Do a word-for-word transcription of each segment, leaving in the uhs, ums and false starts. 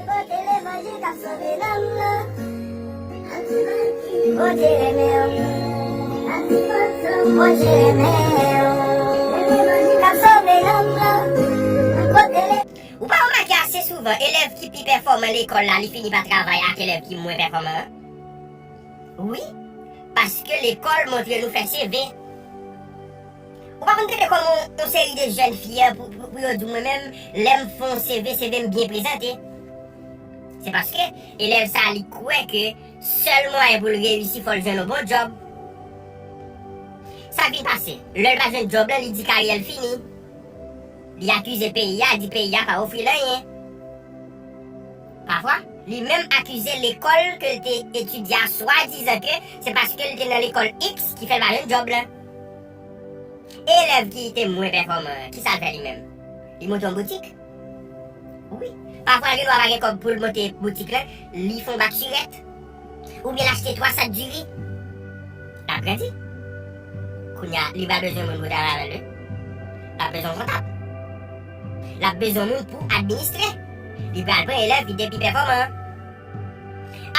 Pote levanjil k ap sove nanm nan. Bondye renmen w. Bondye renmen w. Levanjil k ap sove nanm nan. Pote le- Ou pa remake ase souvan, elèv ki pi pèfòman lekòl la, li fini pa travay ak elèv ki mwen pèfòman an? Wi, paske lekòl montre nou fè C V. Ou pa konn tande kòman yon, yon seri de jèn fi a pou, pou, pou yo di mwen menm, lè m fè yon C V, C V m byen prezante. Se paske elèv sa a, li kwè ke sèl mwayen pou l reyisi, fò l jwenn yon bon djòb. Sa k vin pase? Lè l pa jwenn djòb la, li di karyè l fini. Li akize peyi a, di peyi a pa ofri l anyen. Pafwa, li menm akize lekòl ke l te etidye a, swadizan ke se paske l te nan lekòl X ki fè l pa jwenn djòb la. E elèv ki te mwen pèfòman an, kisa l fè li menm? Li monte yon boutik. Wi, pafwa l gen dwa pa gen kòb pou l monte boutik la, li fè yon bak sirèt. Oubyen l achte twa sak diri. L ap grandi. Kounye a, li pral bezwen moun pou travay avè l, wi. L ap bezwen kontab. L ap bezwen moun pou administre. Li pral pran elèv ki te pi pèfòman an.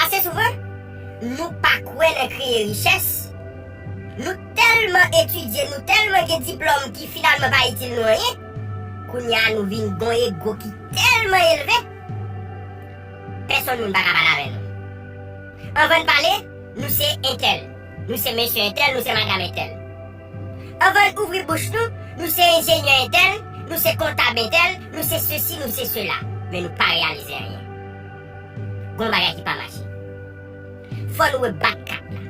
Ase souvan, nou pa kwè nan kreye richès. Nou tèlman etidye, nou tèlman gen diplòm ki finalman pa itil nou anyen. Kounye a, nou vin gon ego ki tèlman elve, pèsonn moun pa ka pale avè nou. Anvan n pale, nou se entèl, nou se mesye entèl, nou se madanm entèl. Anvan n ouvri bouch nou, nou se enjenyè entèl, nou se kontab entèl, nou se sesi, nou se sela. Men nou pa reyalize anyen. Gon bagay ki pa mache. Fò n rebat kat la.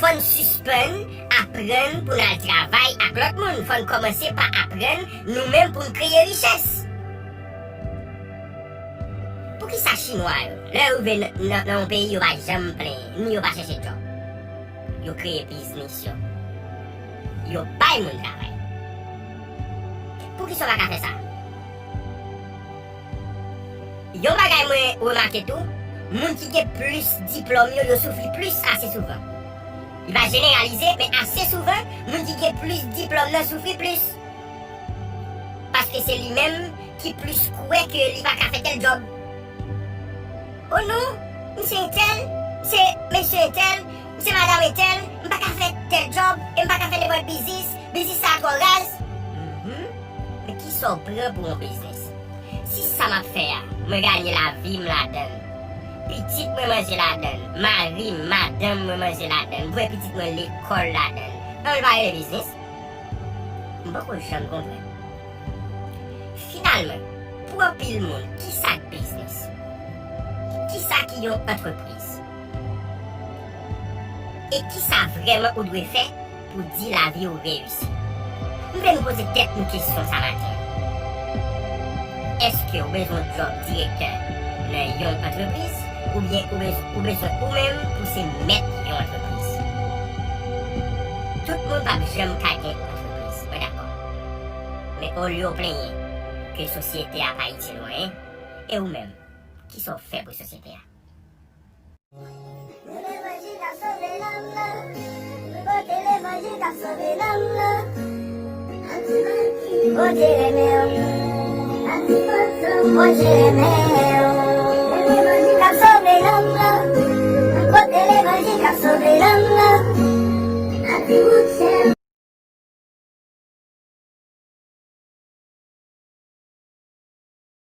Fò n sispann aprann pou n al travay ak lòt moun. Fò n kòmanse pa aprann nou menm pou n kreye richès. Poukisa Chinwa yo, lè yo rive nan, nan, nan yon peyi, yo pa janm plenyen, ni yo pa chèche djòb? Yo kreye biznis yo. Yo bay moun travay. Poukisa w pa ka fè sa? Yon bagay mwen remake tou, moun ki gen plis diplòm yo, yo soufri plis ase souvan. Li pa jeneralize, men ase souvan, moun ki gen plis diplòm nan soufri plis. Paske se li menm ki plis kwè ke li pa ka fè tèl djòb. O non, m se entèl, m se mesye entèl, m se madanm entèl, m pa ka fè tèl djòb, e m pa ka fè nenpòt biznis, biznis sa twò raz. Mhm. Men kisa w pran pou yon biznis? Si sa m ap fè a, mwen ganye lavi m ladan l, pitit mwen manje ladan l, mari m, madanm mwen manje ladan l, m voye pitit mwen lekòl ladan l, an l pa rele biznis? M poko janm konprann. Finalman, pou anpil moun, kisa k biznis? Kisa ki yon antrepriz? E kisa vrèman ou dwe fè pou di lavi w reyisi? M vle nou poze tèt nou kesyon sa maten. Èske w bezwen djòb direktè nan yon antrepriz, oubyen ou bez-, ou bezwen ou menm pou se mèt yon antrepriz? Tout moun p ap janm ka gen antrepriz, mwen dakò. Men olye w plenyen ke sosyete a pa itil w anyen, e ou menm, kisa w fè pou sosyete a? Levanjil k ap sove nanm nan. Pote levanjil k ap sove nanm nan. Bondye renmen w. Bondye renmen w. Levanjil k ap sove nanm nan. Pote levanjil k ap sove nanm nan.